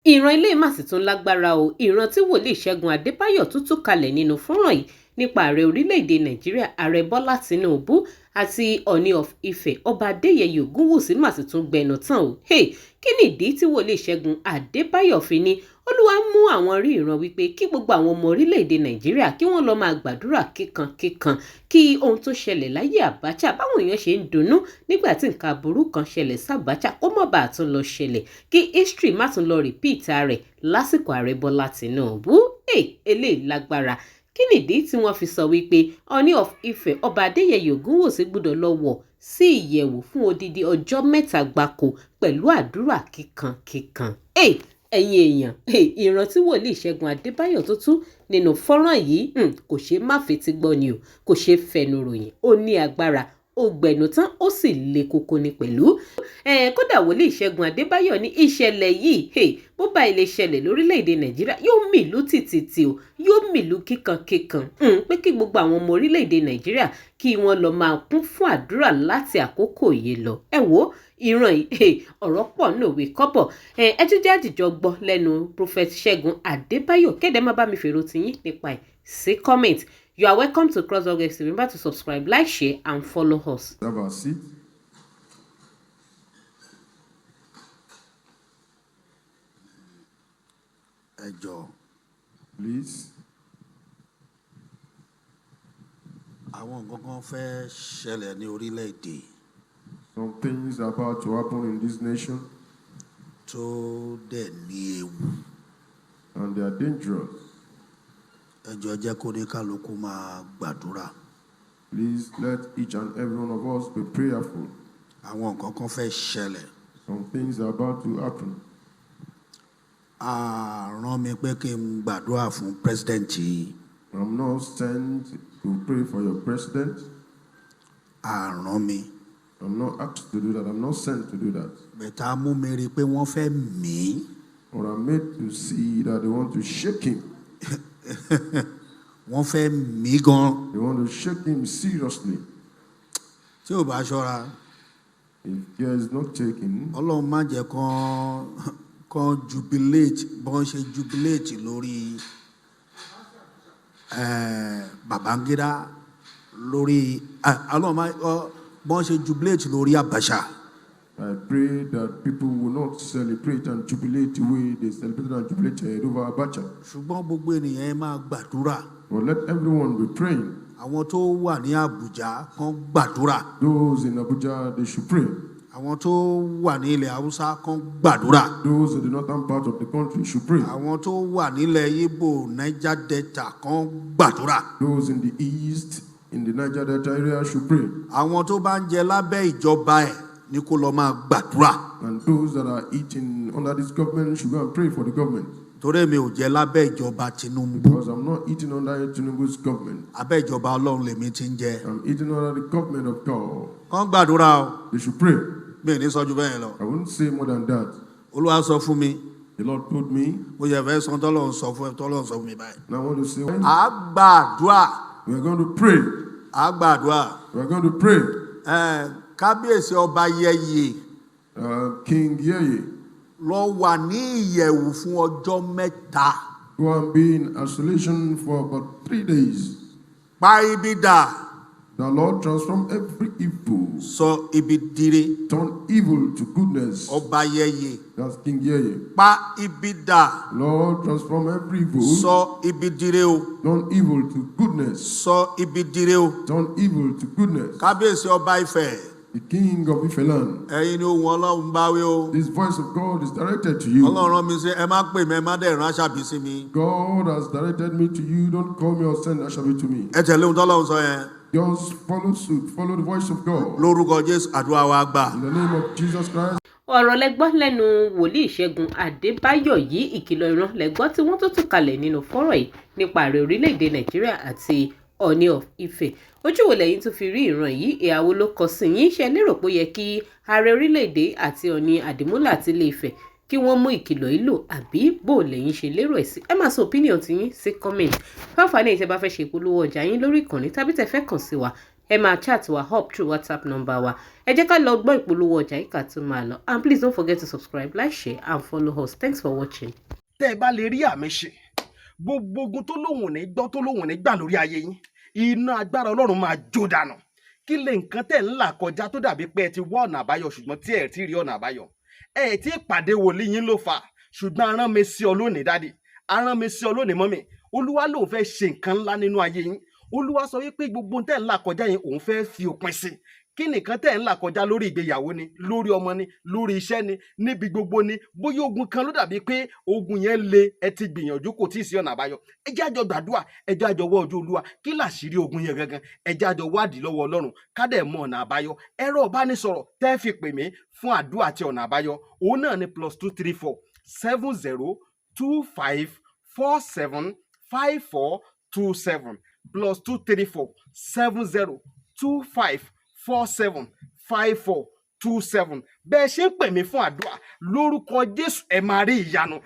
Ìran ilé mà sì tún lágbára o. Ìran tí wòlíì Ṣẹ́gun Adébáyọ̀ tún tú kalẹ̀ nínú fọ́nrán yìí nípa ààrẹ orílẹ̀-èdè Nàìjíríà, Ààrẹ Bọ́lá Tinubu àti Ọọ̀ni of Ife, Ọba Adéyẹyè Ògúnwùsì mà sì tún gbẹnu tán o. Hey, kí ni ìdí tí wòlíì Ṣẹ́gun Adébáyọ̀ fi ní Olúwa mú àwọn rí ìran wípé kí gbogbo àwọn ọmọ orílẹ̀-èdè Nàìjíríà kí wọ́n lọ máa gbàdúrà kíkankíkan kí ohun tó ṣẹlẹ̀ láyé Abacha, báwọn èèyàn ṣe ń dunnú nígbà tí nǹkan aburú kan ṣẹlẹ̀ sábàchà, kó má bàa tún lọ ṣẹlẹ̀, kí history má tún lọ repeat rẹ̀ lásìkò ààrẹ Bọ́lá Tinubu. Eléyìí lágbára. Kí nìdí tí wọ́n fi sọ wípé Ọọ̀ni of Ife, Ọba Adéyẹyè Ògúnwùsì gbọ́dọ̀ lọ wọ̀ sí ìyẹ̀wù fún odidi ọjọ́ 3 gbáko pẹ̀lú àdúrà kíkankíkan? Ẹ̀yin èèyàn, ìran tí wòlíì Ṣẹ́gun Adébáyọ̀ tó tú nínú fọ́nrán yìí kò ṣeé má fetí gbọ́ ni o, kò ṣeé fẹnu ròyìn, ó ní agbára, ó gbẹnu tán, ó sì le koko ni pẹ̀lú. Kódà wòlíì Ṣẹ́gun Adébáyọ̀ ní ìṣẹ̀lẹ̀ yìí, bó bá ilé ṣẹlẹ̀ lórílẹ̀‐èdè Nàìjíríà, yóò mìlú tìtìtì o, yóò mìlú kíkankíkan, pé kí gbogbo àwọn ọmọ orílẹ̀‐èdè Nàìjíríà kí wọ́n lọ máa kún fún àdúrà láti àkókò yìí lọ. Ẹ wo ìran yìí, ọ̀rọ̀ pọ̀ nòwe kọ́bọ̀. Ẹ tún jẹ́ àjìjọ gbọ́ lẹ́nu Prophet Ṣẹ́gun Adébáyọ̀. Kéde má bá mi fèrò tiyín nípa ẹ̀ sí comment. You are welcome to Crossblog FC. Remember to subscribe, like, share, and follow us. Have a seat. Ẹ jọ̀ọ́. Please. Àwọn nǹkan kan fẹ́ ṣẹlẹ̀ ní orílẹ̀-èdè. Some things are about to happen in this nation. Tó dẹ̀ ní ewu. And they are dangerous. Ẹ jọ̀ọ́, jẹ́ kó ní kálukú máa gbàdúrà. Please let each and every one of us be prayerful. Àwọn nǹkan kan fẹ́ ṣẹlẹ̀. Some things are about to happen. A rán mi pé kí n gbàdúrà fún president yìí. I'm not sent to pray for your president. A rán mi. I'm not asked to do that. I'm not sent to do that. Bẹ̀tà mú mi rí i pé wọ́n fẹ́ mí. Or I'm made to see that they want to shake him. Wọ́n fẹ́ mí gan. They want to shake him seriously. Tí ò bá ṣọ́ra. If care is not taken. Ọlọ́run má jẹ́ kán jubilate bọ́n ṣe jubilate lórí Babangida, lórí Ọlọ́run má bọ́n ṣe jubilate lórí Abacha. I pray that people will not celebrate and jubilate the way they celebrated and jubilated over Abacha. Ṣùgbọ́n gbogbo ènìyàn ẹ máa gbàdúrà. But let everyone be praying. Àwọn tó wà ní Abuja kán gbàdúrà. Those in Abuja, they should pray. Àwọn tó wà ní ilẹ̀ Haúsá kán gbàdúrà. Those in the northern part of the country should pray. Àwọn tó wà nílẹ̀ Igbo, Niger Delta kán gbàdúrà. Those in the east, in the Niger Delta area should pray. Àwọn tó bá ń jẹ lábẹ́ ìjọba ẹ̀ ní kó lọ máa gbàdúrà. And those that are eating under this government should go and pray for the government. Torí mi ò jẹ lábẹ́ ìjọba Tinubu. Because I'm not eating under Tinubu's government. Abẹ́ ìjọba Ọlọ́run lèmi ti ń jẹ. I'm eating under the government of God. Kán gbàdúrà o. They should pray. Mi ò ní sọ ju bẹ́ẹ̀ lọ. I won't say more than that. Olúwa sọ fún mi. The Lord told me. Mo yẹ fẹ́ sọ tọ́lọ́run sọ fún ẹ, tọ́lọ́run sọ fún mi báyìí. And I want to say. À gbàdúrà. We are going to pray. À gbàdúrà. We are going to pray. Kábíyèsí Ọba Yẹyẹ. King Yeye. Lọ wà ní ìyẹ̀wù fún ọjọ́ 3. Go and be in isolation for about 3 days. Pa ibi dà. The Lord transform every evil. Sọ ibi dire. Turn evil to goodness. Ọba Yẹyẹ. That's King Yeye. Pa ibi dà. Lord transform every evil. Sọ ibi dire o. Turn evil to goodness. Sọ ibi dire o. Turn evil to goodness. Kábíyèsí Ọba Ifẹ̀. The King of Ife land. Ẹ̀yin ni ohùn Ọlọ́run bá wí o. This voice of God is directed to you. Ọlọ́run rán mi sí ẹ má pè mí, ẹ má dẹ̀ rán Àṣàbí sí mi. God has directed me to you. Don't call me or send Àṣàbí to me. Ẹ tẹ̀lé ohun tọ́lọ́run sọ yẹn. Just follow suit. Follow the voice of God. Lórúkọ Jésù, àdúrà wa gbà. In the name of Jesus Christ. Ọ̀rọ̀ lẹ́gbọ́ lẹ́nu wòlíì Ṣẹ́gun Adébáyọ̀ yìí, ìkìlọ̀ ìran lẹ́gbọ́ tí wọ́n tó tú kalẹ̀ nínú fọ́rọ̀ yìí nípa ààrẹ orílẹ̀-èdè Nàìjíríà àti Ọọ̀ni of Ife. Ojú wo lẹ́yìn tún fi rí ìran yìí? Ìhàwó ló kọ sí yín? Ṣe lérò pé ó yẹ kí ààrẹ orílẹ̀-èdè àti Ọọ̀ni Àdìmúlà àti Ilé Ifẹ̀ kí wọ́n mú ìkìlọ̀ yìí lò, àbí bó lẹ́yìn ṣe lérò ẹ̀ sí? Ẹ máa sọ opinion ti yín sí comment. Fáfáà ní ìtẹ́ bá fẹ́ ṣe ìpolówó ọjà yín lórí ìkànnì tàbí tẹ́ fẹ́ kàn sí wa, Ẹ máa chat wa up through WhatsApp number wa. Ẹ jẹ́ ká lọ gbọ́ ìpolówó ọjà yìí ká tó máa lọ. And please don't forget to subscribe, like, share and follow us. Thanks for watching. Tẹ́ ẹ bá lè rí àmì ṣe, gbogbo ogun tó lóhùn ní gbọ́, tó lóhùn ní gbà lórí ayé yín, iná agbára Ọlọ́run máa jó dànù. Kí lè nǹkan tẹ̀ ń là kọjá tó dàbí pé ẹ ti wá ọ̀nà àbáyọ, ṣùgbọ́n tí ẹ ti rí ọ̀nà àbáyọ? Ẹ ti pàdé wòlíì yín ló fà á. Ṣùgbọ́n arán mi sí ọ lónìí, daddy, arán mi sí ọ lónìí, mummy. Olúwa lòun fẹ́ ṣe nǹkan ńlá nínú ayé yín. Olúwa sọ wípé gbogbo tẹ̀ ń là kọjá yẹn, òun fẹ́ fi òpin sí. Kí nìkan tẹ̀ ń là kọjá? Lórí ìgbéyàwó ni, lórí ọmọ ni, lórí iṣẹ́ ni, níbi gbogbo ni. Bóyá ogun kan ló dàbí pé ogun yẹn le, ẹ ti gbìyànjú, kò tí ì sí ọ̀nà àbáyọ. Ẹ jẹ́ àjọ gbàdúrà, ẹ jẹ́ àjọ wọ́ ojú Olúwa. Kí làṣírí ogun yẹn gangan? Ẹ jẹ́ àjọ wádìí lọ́wọ́ Ọlọ́run, ká dẹ̀ mọ ọ̀nà àbáyọ. Ẹ̀rọ ìbánisọ̀rọ̀ tẹ́ fi pè mí fún àdúrà àti ọ̀nà àbáyọ, òun náà ni +234 70 25 47 54 27, +234 70 25 47 54 27. Bẹ́ẹ̀ ṣe ń pè mí fún àdúrà, lórúkọ Jésù, ẹ máa rí ìyanu.